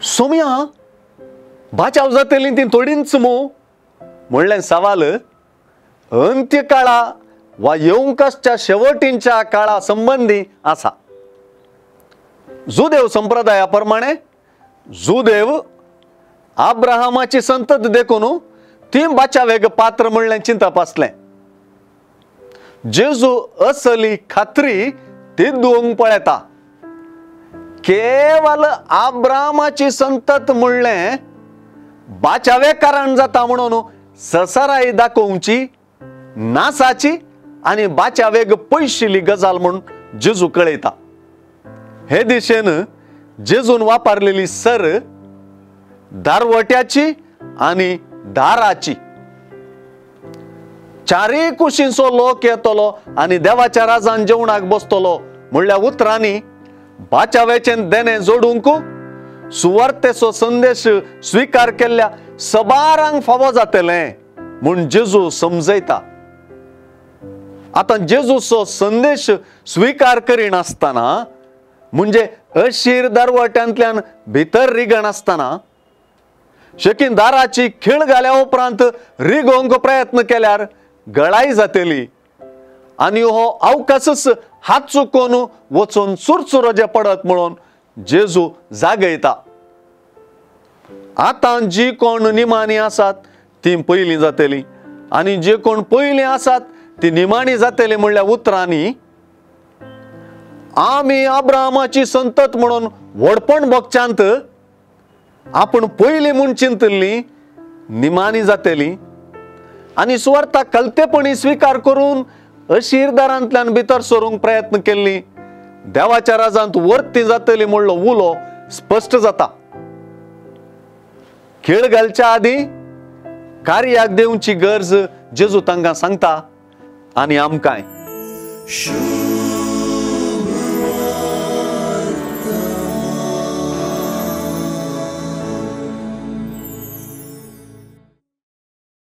सोम्या बाचाव जातली ती थोडींच मू म्हणलें सवाल अंत्यकाळा वा येवंकसच्या शेवटींच्या काळा संबंदी आसा। जुदेव संप्रदाया प्रमाणे जुदेव आब्राहामाची संतत देखून ती बाचावेग पात्र म्हणलें चिंतप आसलें। जेजू असली खात्री ती दिवंक पळयता। केवल आब्रामाची संतत म्हणलें बाचावे कारण जाता म्हणून ससराई दाखोवची नासाची आनी बाचावेग पयशिल्ली गजाल म्हूण जेजू कळयता। हे दिशेन जेजून वापरलेली सर दारवट्याची आनी दाराची। चारय कुशींचो लोक येतलो आनी देवाच्या राजान जेवणाक बसतलो म्हणल्या उतरांनी बाचावेचें देणें जोडूंक सुवार्तेचो संदेश स्विकार केल्ल्या सबारांक फावो जातलें म्हूण जेजू समजयता। आतां जेजूचो संदेश स्विकार करिनासतना म्हणजे अशीर दरवट्यांतल्यान भितर रिगनासतना शकीन दाराची खीळ घाल्या उपरांत रिगोवंक प्रयत्न केल्यार गळाय जातली आनी हो अवकाशच हात चुकोवन वचून चुरचुरो जे पडत म्हणून जेजू जागयता। आतां जी कोण निमाणी आसात ती पयलीं जातली आनी जे कोण पयलीं आसात ती निमाणी जातली म्हणल्या उतरांनी आमी आब्रामाची संतत म्हणून व्हडपण भोगच्यांत आपण पयलीं म्हूण चिंतिल्ली निमाणी जातली आनी सुवार्ता कलतेपणी स्विकार करून अशीर दारांतल्यान भितर सरूंक प्रयत्न केल्ली देवाच्या राजांत वर्ती जातली म्हणलो उलो स्पश्ट जाता। खेळ घालच्या आदीं कार्याक दिवची गरज जेजू तांकां सांगता आनी आमकांय।